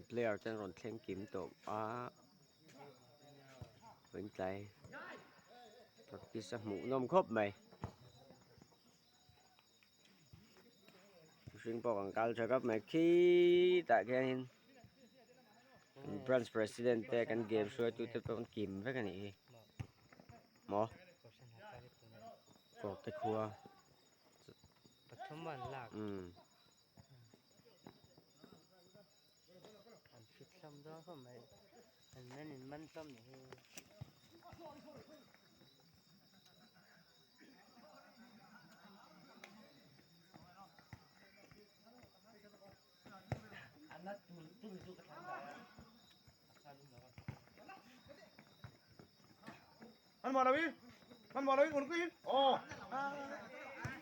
Player te an rawn thleng kim tawh a vawiin tlai practice a hmuh nawm khawp mai mihring pawh kan kal tha khawp mai khitah khianin branch president te kan game hruaitu te pawh an kim vek a nih hi maw kawrte khua umm.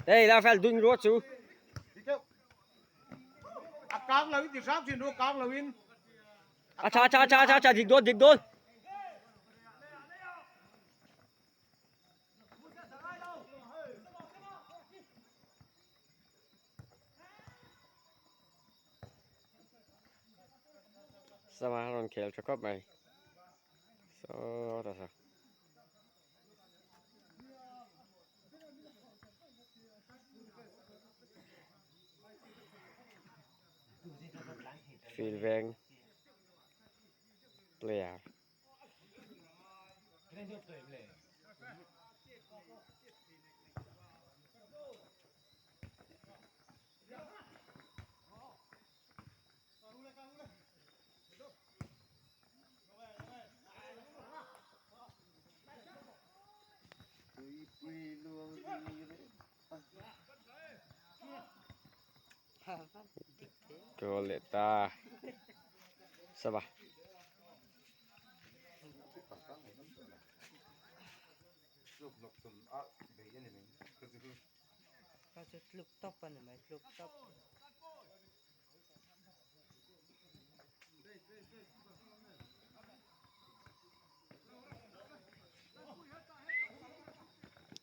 Đây là phải đun ruột chú. À cha cha cha cha cha dịch đôn dịch đôn. Sama rawn khel tha khawp mai sawtah saw field veng player. Goal leh ta sava.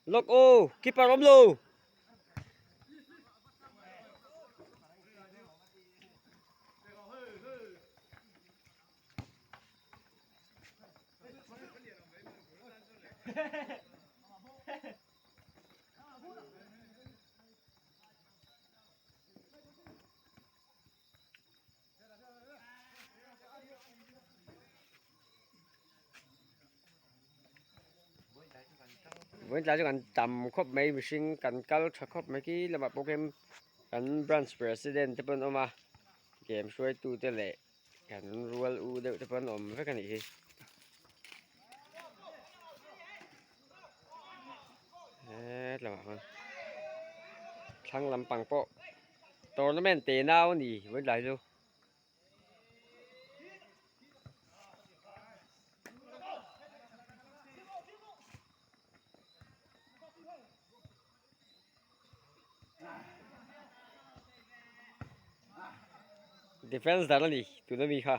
Lok ô, keeper awm lo. Vawiin tlai chu kan tam khawp mai mihring kan kal tha khawp mai khi lamah pawh khian kan branch president te pawh an awm a game hruaitu te leh kan rual u deuh te pawh an awm vek a nih hi. Hetlangah khan thlang lampang pawh tournament te nau a ni vawiin tlai chu. Defence dan a ni tuna mi kha.